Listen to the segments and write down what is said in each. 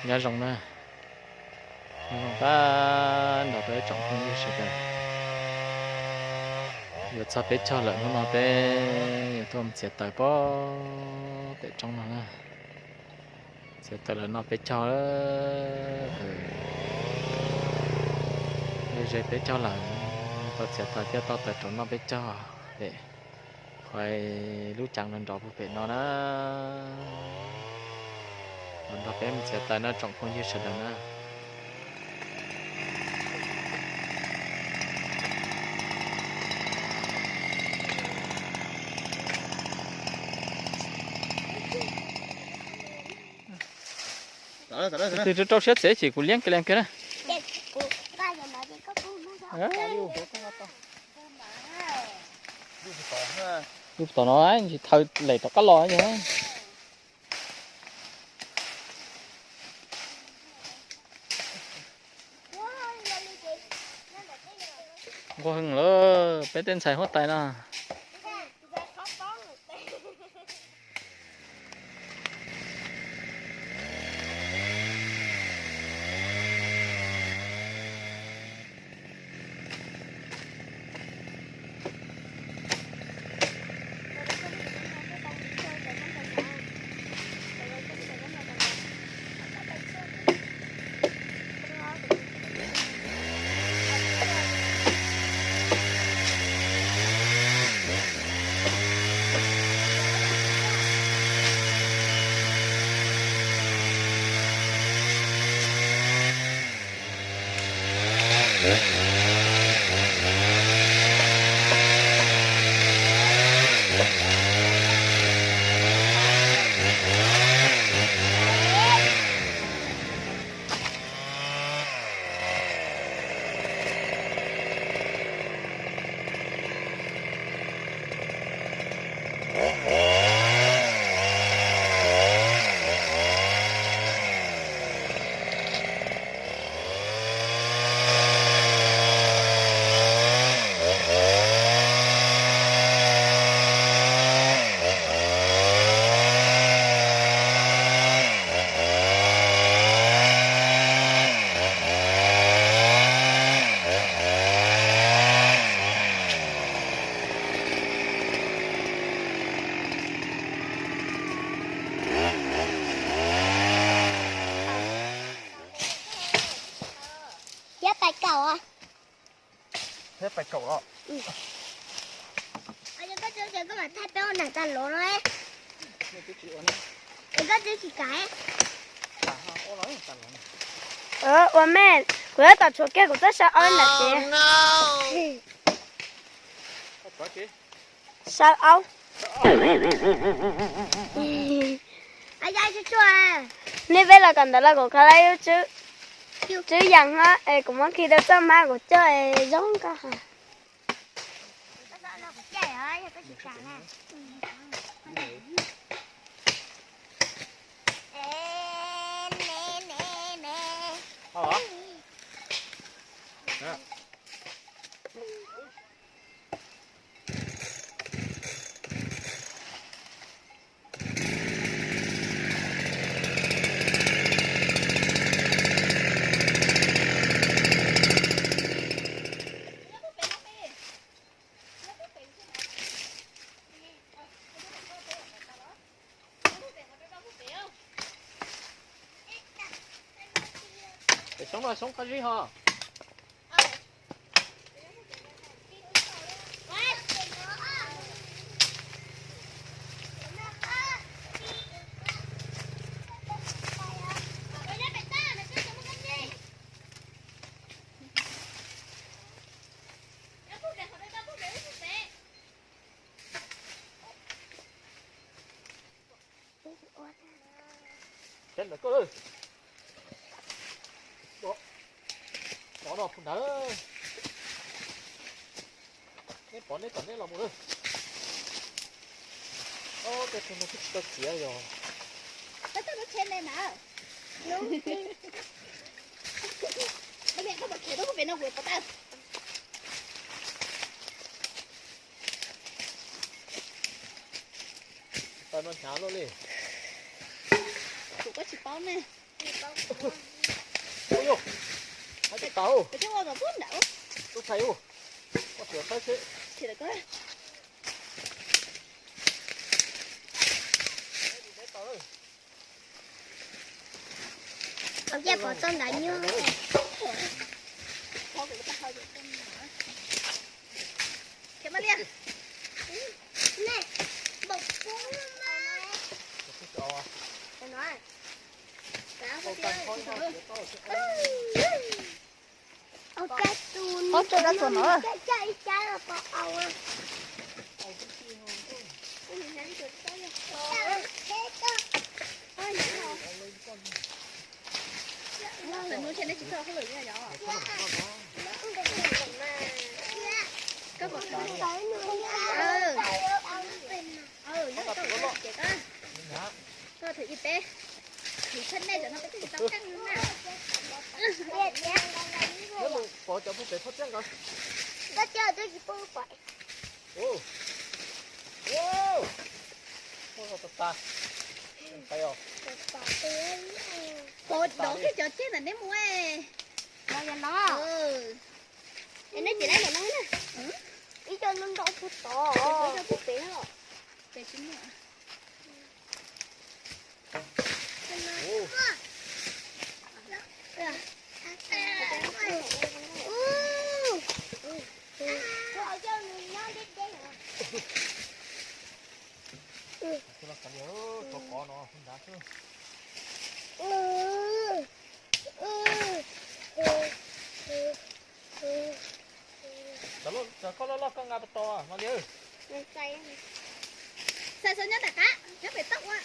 Nyob zoo na, nyob zoo tag nrho rau ib tsoom phooj ywg sawv daws. Yuav txog peb caug lawm, hnub no peb yuav tuaj txiav taws pem roob no na. Txiav taws lawm noj peb caug, ze ze peb caug lawm, tau txiav taws thiab tau taws rau noj peb caug pem qhov lub cav nrov nrov puag pem no na. Los nrog peb mus txiav taws no tsoom phooj ywg sawv daws na. Tus rau rau siab txiav ces kuv liab kiag li kiag na. Lub tom no tsis thaw lem tom qab los yog. Nquag heev lawm peb tej ntxhais huab tais no. Thiab pais kaum. Thiab pais kaum los. Koj tsis ua nam tas lov no. Koj tsis kam. Ua me, kuv yuav tau tshuav kiag kuv txoj saw aub ntawm tsev. Saw aub. Nej peb los kom ntawd los kuv kho lawm, tswb yees hab es kuv muab khi rau txoj hmab kuv coj zoo koj. Pem xyoob no xyoob qab zib ho. Teb ntawm koj lawm. Pov no pus ntawd. Neb pov neb tom neb los mus lawm. Ob, tej tug no twb tsis tau txiav yog. Tau no hnyav luaj li. Kuv kuj tsis paub ne. Ua, hais tsis tau. Tus thais ua, koj sawv saib seb. Au, cas pov txoj ntawd nyuaj. Ob tsob dab tsuas no. Koj thwm ib peb, thwm tshaj nej tam no peb twb tsis tau keej na. Pov cov pug pem txhob txiaj nkaus. Pov dov thiab cov ceg ntawm neb mus. Neb tsis laib los no na. Ib co no nrau pug tod, pug pem os. Cov koj loj loj koj nqa puas tau mas li. Xais xov nyob nram qab, nyob pem toj ua.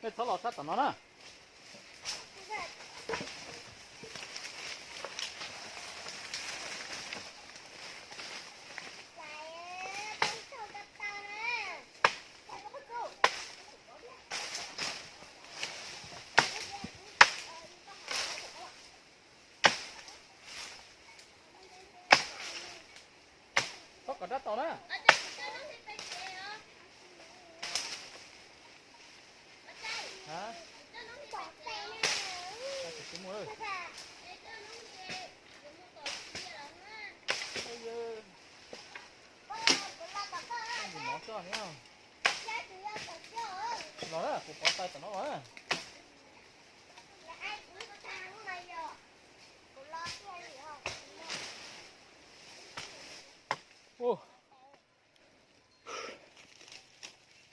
Nej txhob los sab tom no na. Txhob kom dab tau na. Los na, kuv pov tais tom no los na.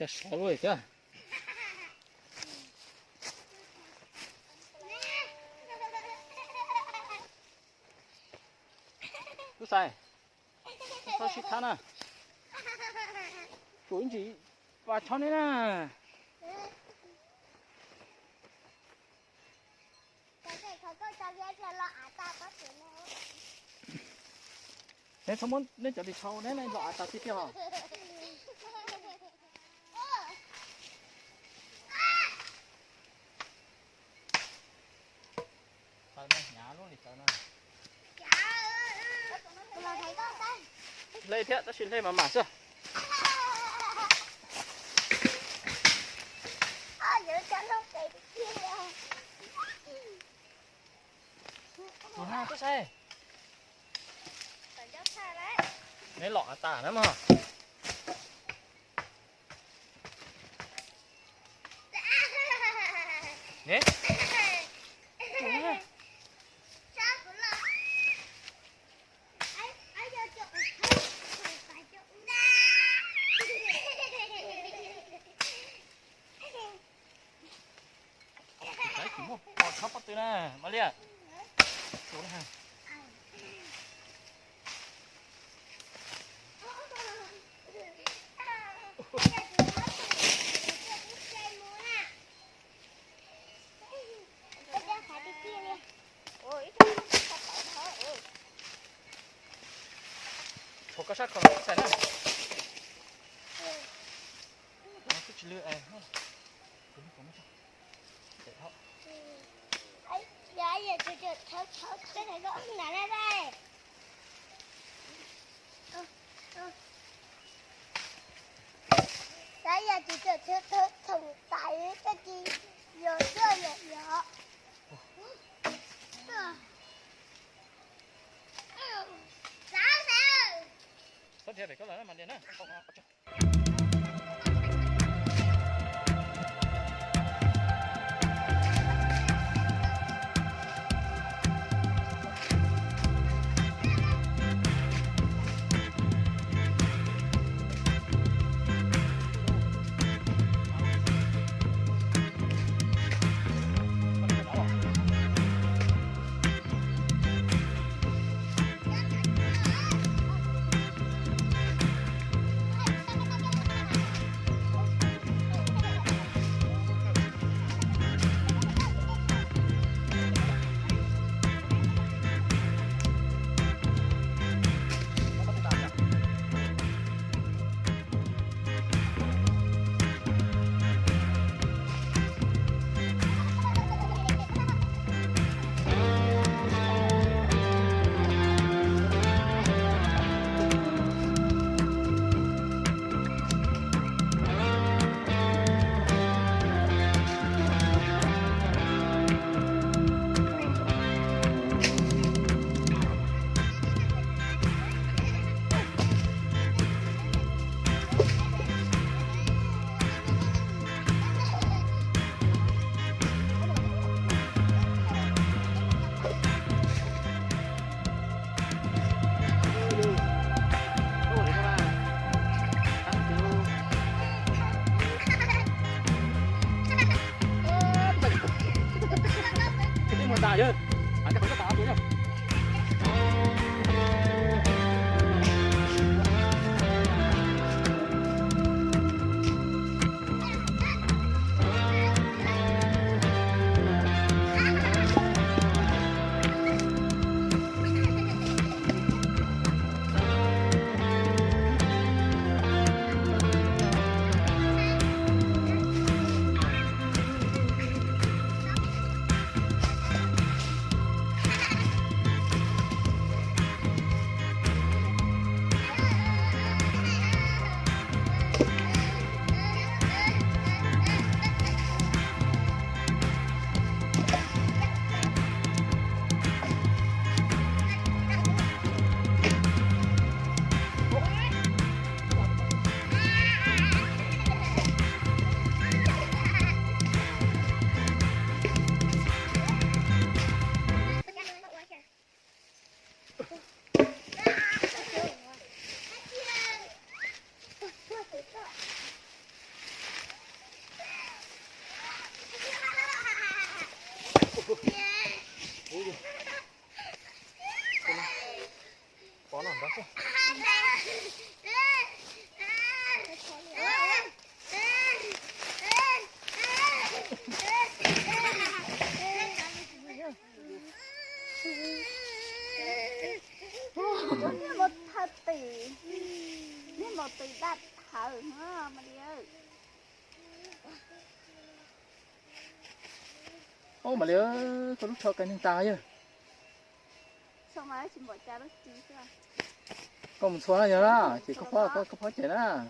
Cas sov luaj thiab. Tub Xais, txhob sib thab na. Kuv ib ntsis pas chob neb na. Neb txhob muab neb cov ris tsho neb los av tas tiag tiag os. Hle thiab tab sis hle mas mam xwb. Tus haj koj saib. Neb lom tas na mog. Ne. Tsis muaj pom tshab pob tw na, Maj Liaj. Tshuav koj sab kho xais na. Twb tsis lw es. Xav nrhiav pem koj lawm mas nrhiav na. Pov no nrov xwb. Niag mus thawj tim, niag mus tim daj thawv no mas li. Ub, mam li, koj lub tsho kawg neeg tas yog. Koj mus txhua na yog na, ces koj phob, koj phob cem na.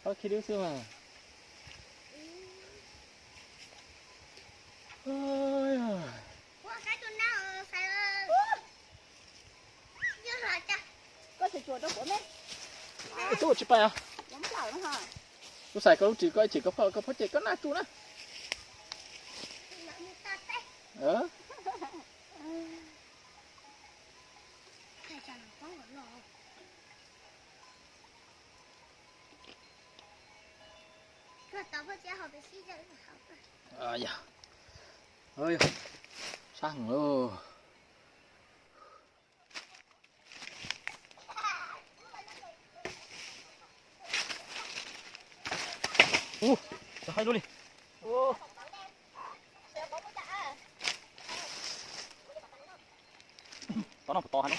Phob khib dub xwb mas. Tub tsis paib os. Kuv xaiv koj lub ris, koj ib chim koj phob, koj phob cem koj naj tsuj na. Sab heev lauj. Ub, txawm haib lub li. Tau no puas tau haib no.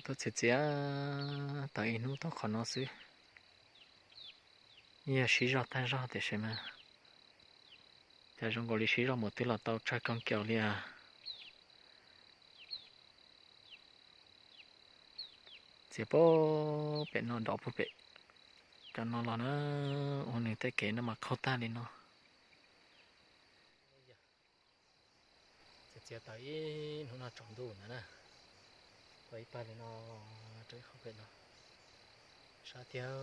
Tuaj txiav txiav tau ib hnub tau qhov no xwb. Yog siv zog tag zog tiam sis mas cas zoo nkaus li siv zog mus twg los tau tsawg kawg kiag li as. Txiav puag pem no dov puag pem cov no los na, ua nws tej kev no mas qaug tag li no. Txiav txiav tau ib hnub no tsaus ntuj ntawd na, tau ib pawg li no rau ib qho pem no, sab tiag.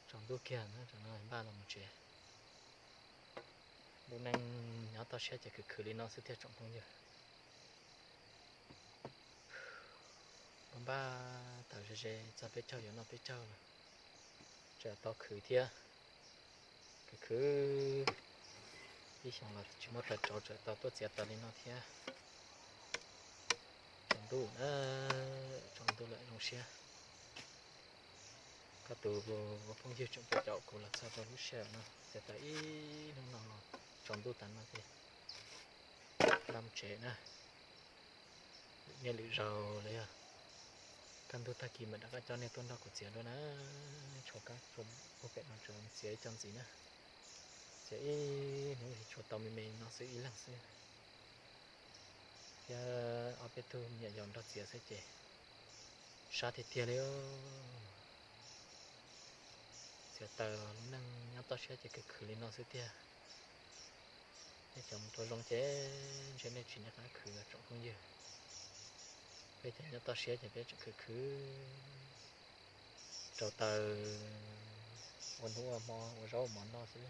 Tsaus ntuj kiag na, tsam no npaj los mus tsev. Lub neej nyob toj siab ces khwv khwv li no xwb thiaj tsoom phooj ywg. Npaj npaj thaum ze ze txog peb caug yuav noj peb caug los tseem tau khwv thiab. Khwv khwv ib xyoos los tsis muaj taws tsauv, tseem tau tuaj txiav taws li no thiab. Tsaus ntuj na, tsaus ntuj lawm zoo siab. Koj tus phooj ywg tseem tuaj caum kuv los txog rau lub sij hawm no, txiav taws ib hnub no los tsaus ntuj tas no ces npaj mus tsev na. Lwm niaj lwm zaus los yog Kaj ntug tag kis mam rov qab coj nej tuaj nrog kuv txiav dua na. Tshuav kab tshuav ub pem no tseem txiav ib co ntxiv na. Txiav ib hnub tsuas tau me me no xwb ib leeg xwb. Thiab ob peb tug me nyuam yaus nrog txiav xwb ces sab tiag tiag li. Txiav taws lub neej nyob toj siab ces khwv khwv li no xwb tiag. Nej cov mus tua zoo ces ntshe nej tsis nco qab khwv tsoom phooj ywg. Peb cov nyob toj siab ces peb tseem khwv khwv rau taws ua hnub ua hmo ua zaub ua mov noj xwb.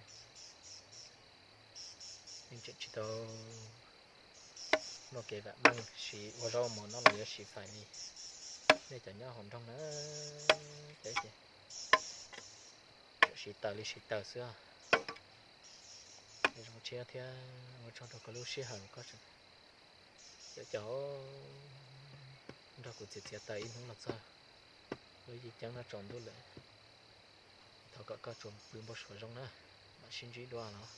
Yeej tseem tsis tau muaj kev vam meej siv ua zaub ua mov noj los yuav siv fais li nej cov nyob hauv nroog na. Peb ces tseem siv taws li siv taws xwb. Zoo siab thiab ua tsaug rau koj lub sij hawm koj tseem caum caum nrog kuv txiav txiav taws ib hnub los txog lub yim ceeb no tsaus ntuj lawm. Thov kom koj tsuas pw npau suav zoo na, mam sib ntsib dua los.